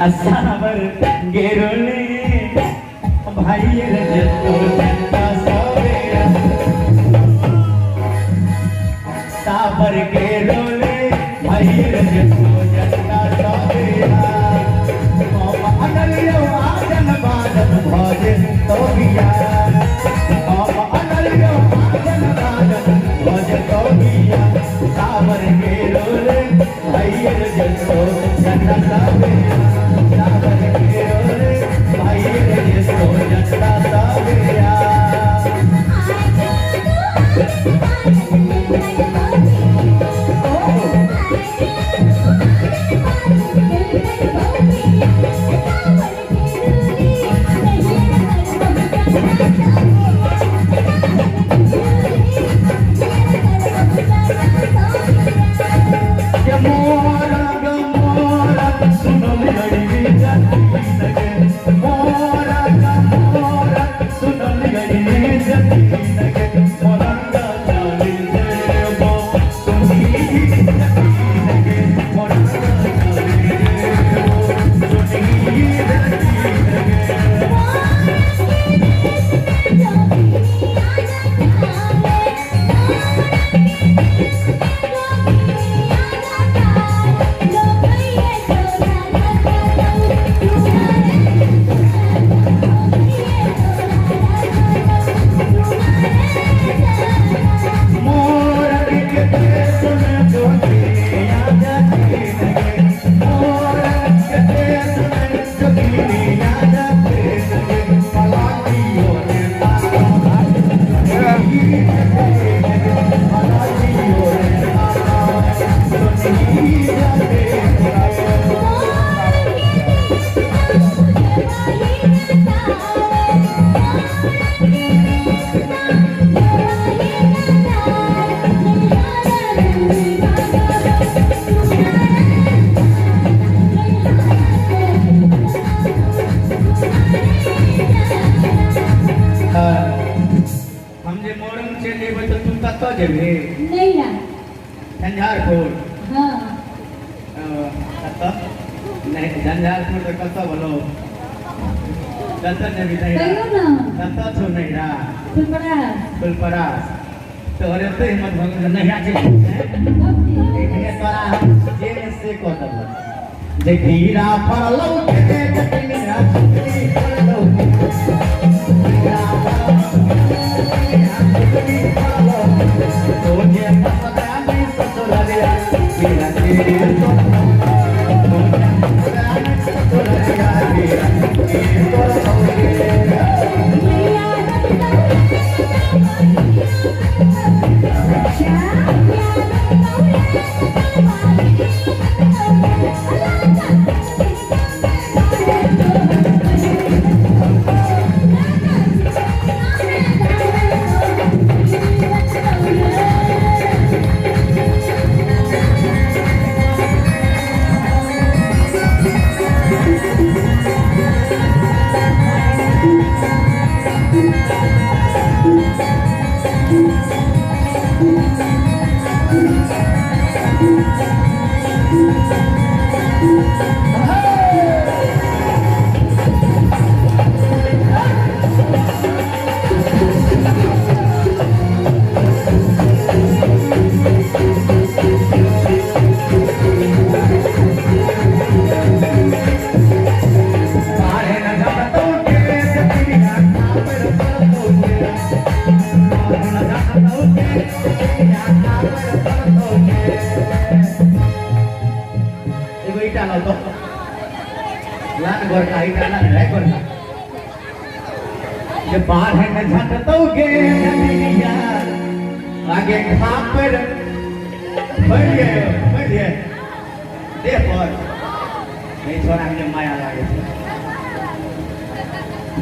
आ सावर गेरोले भाई रे जतो जनता सवेरा सावर गेरोले भाई रे जतो जनता सवेरा हम अनलियो आजन बाजन भजे तो बिया हम अनलियो आजन बाजन भजे तो बिया सावर गेरोले भाई रे जतो जनता सवेरा सावर गेरोले भाई रे जतो जनता सवेरा। के मोरा ग मोरा सुनल अड़ी जतीन गे मोरा ग मोरा सुनल अड़ी जतीन गे मोरंग चली जेबो सुनी जतीन गे मोरंग चली जेबो सुनी जतीन गे। मोरंग के देश में जोगिया जतीन गे मोरंग के देश में जोगिया जतीन गे पलाटियो रे तारो सुनी जतीन गे पलाटियो रे तारो सुनी जतीन गे। हम जे मोरंग चलि जेबै तऽ तू कतऽ जेबही? झंझारपुर। कतऽ नहि झंझारपुर तऽ कतऽ भेलौ? कतऽ जेबही नैहरा? कतऽ छौ नैहरा? फुलपरास। तोहर एते हिम्मत भऽ गेल नैहरा चलि एखने तोरा हम जे से कऽ देबौ जे घीरा फड़लौ के जतनिया चुगली फड़लौ घीरा फड़लौ जतनिया चुगली फड़लौ तो जे फसदानी ससुररिया घीरा तेरे तोर तो जे फसदानी ससुररिया घीरा तेरे तोर बाढ़े न झपटौ के जतनिया खापर पड़तौ के बाढ़े न झपटौ के जतनिया खापर पड़तौ के। एगो ईटा लाउ तो लान गोरखा ईटा लान रे गोरखा जे बाढ़े न झपटौ के जतनिया आगे खापर बढ़िए बढ़िए देह पर नहीं छोरा के माया लागे छै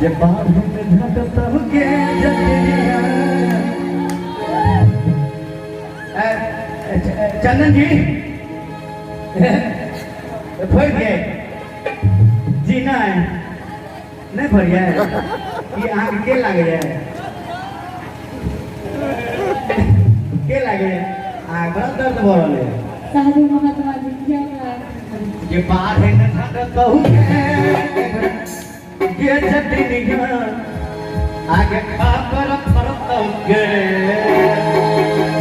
जे बाढ़ में झटतौ के जतनिया। चंदन जी फड़ गए जी नहीं नहीं फड़िए ई अहाँके के लागैए के लागैए? अहाँ बड़ा दर्द भऽ रहल है। साधु महात्मा जी क्या जे बाढ़ न झरतहु गे जटिनिया आगे खाकर फरतहु गे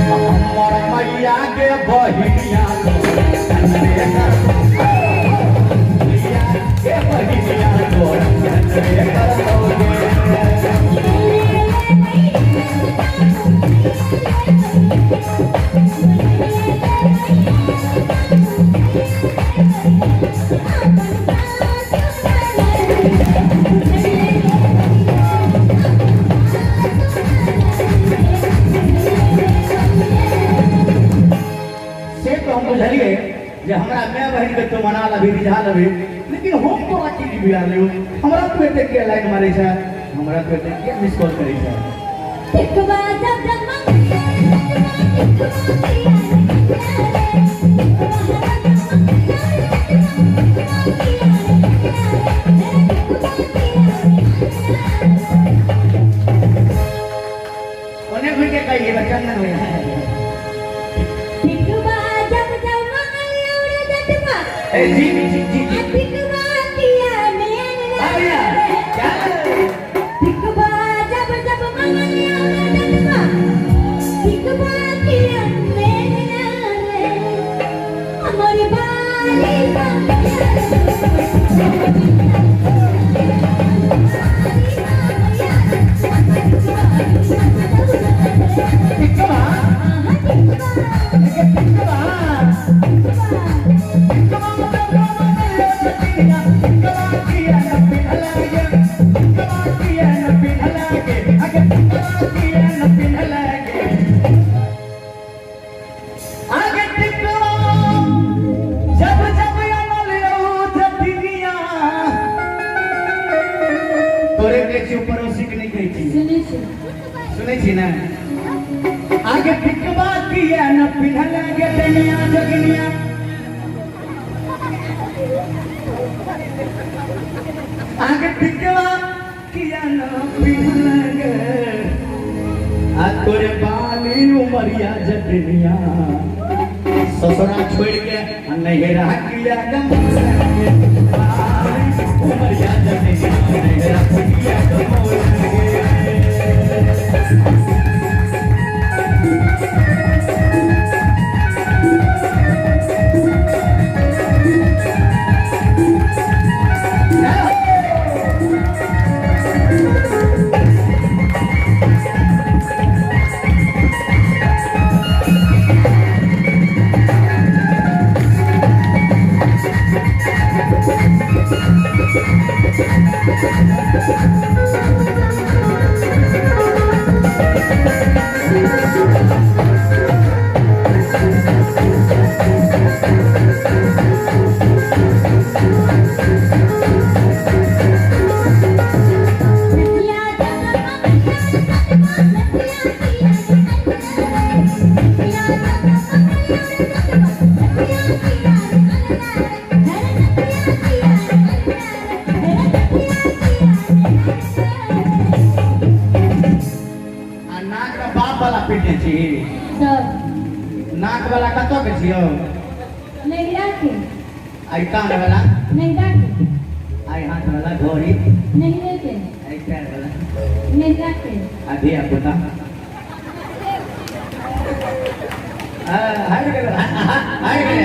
हमर मैया के बहिनिया मैया के बहिनिया तोर करतहु गे। से तो हम बुझलिए जे हमरा माय बहिन के तो मना लभी रिझा लभी, लेकिन हम तोरा की बिगाड़ लियो? हमरा तू एते के लाइन मारे छै, हमरा तू एते के मिस कॉल करे छै? ओने घुर के कहिए बच्चा न होया। ए जी जी जी जी हाँ भैया क्या? टिकवा टिकवा सुनै छी ना? आगे टिकवा किया न पिन्हल गे डनिया जगनिया, आगे टिकवा किया न पिन्हल गे आ तोरे बाली उमरिया जगनिया, ससुरा छोड़ के आ नैहरा किया गमौला गे, बाली उमरिया जगनिया नैहरा किया गमौला गे। आ नाक रे बाप वाला पीटने छी? सब। नाक वाला कतऽ के छियौ? नैहरा के। आई कान वाला? नैहरा के। आई हाथ वाला घोड़ी? नैहरे के। आई पैर वाला? नैहरा के। आ धिया पुता हार गेल, हार गेल।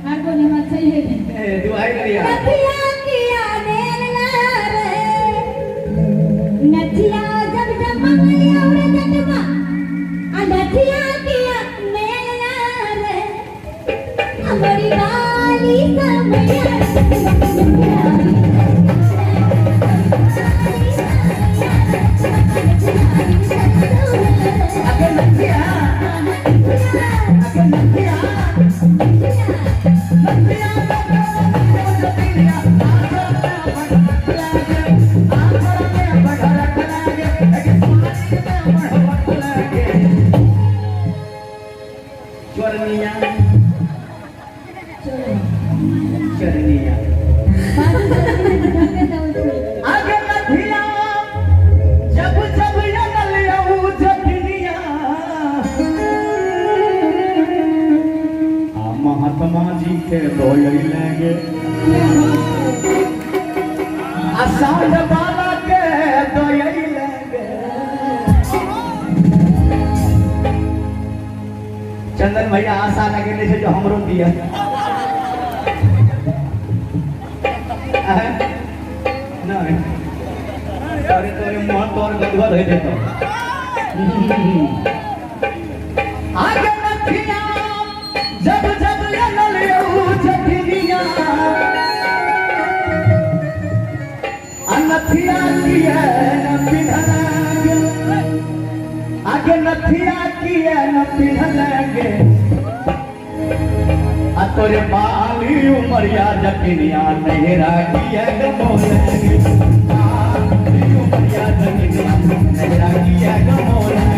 हार बोले मत सही है। ए तू हार गेलिया। नथिया जब जब मंगलिया रे जटवा, आ नथिया किया मेला रे, हमारी बाली समया। अगे नथिया, अगे नथिया, नथिया चरनिया चरनिया। दयलेंगे आ साउंड वाला के दयलेंगे। चंदन भैया आशा लगेने छै जो हमरो दिया। नहीं तोरे तोरे मुँह तोर गदगद हो जेतो। आगे नथिया जब जब लनल यऊ जठनिया अनथिया किया न पिन्हलागे आगे नथिया किया न पिन्हलागे आ तोरे बाली उमरिया जठनिया नहिरा किया गमोलागे बाली उमरिया जठनिया नहिरा किया गमोलागे।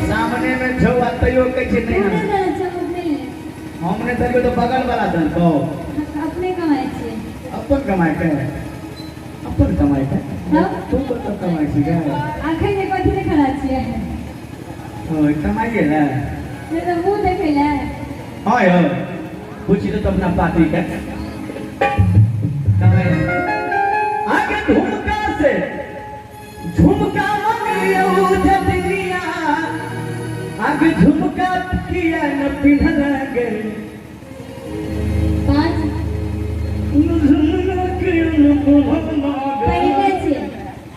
सामने में छौ आ तैयो कहै छै नहीं हमने तैयो तो बगल वाला दन को अपने कमाई छै अपन कमाई के अपन कमाई के तू कत कमाई छी गे आखै ने कथि ने खड़ा छियै ओ कमाई गेल ने त मुंह देखै ले। हां यो पूछि तो अपना पार्टी के कमाई आगे झुमका से झुमका मंगलियो जटनिया आगे झुमका किया न पिन्हलागे पाँच झुमका किया न पिन्हलागे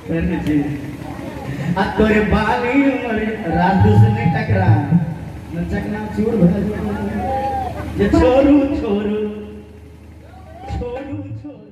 पहले छी आ तोरे बाली उमर राजू से नहीं टकरा न चकना चूर भर जे छोरू छोरू छोरू छोरू।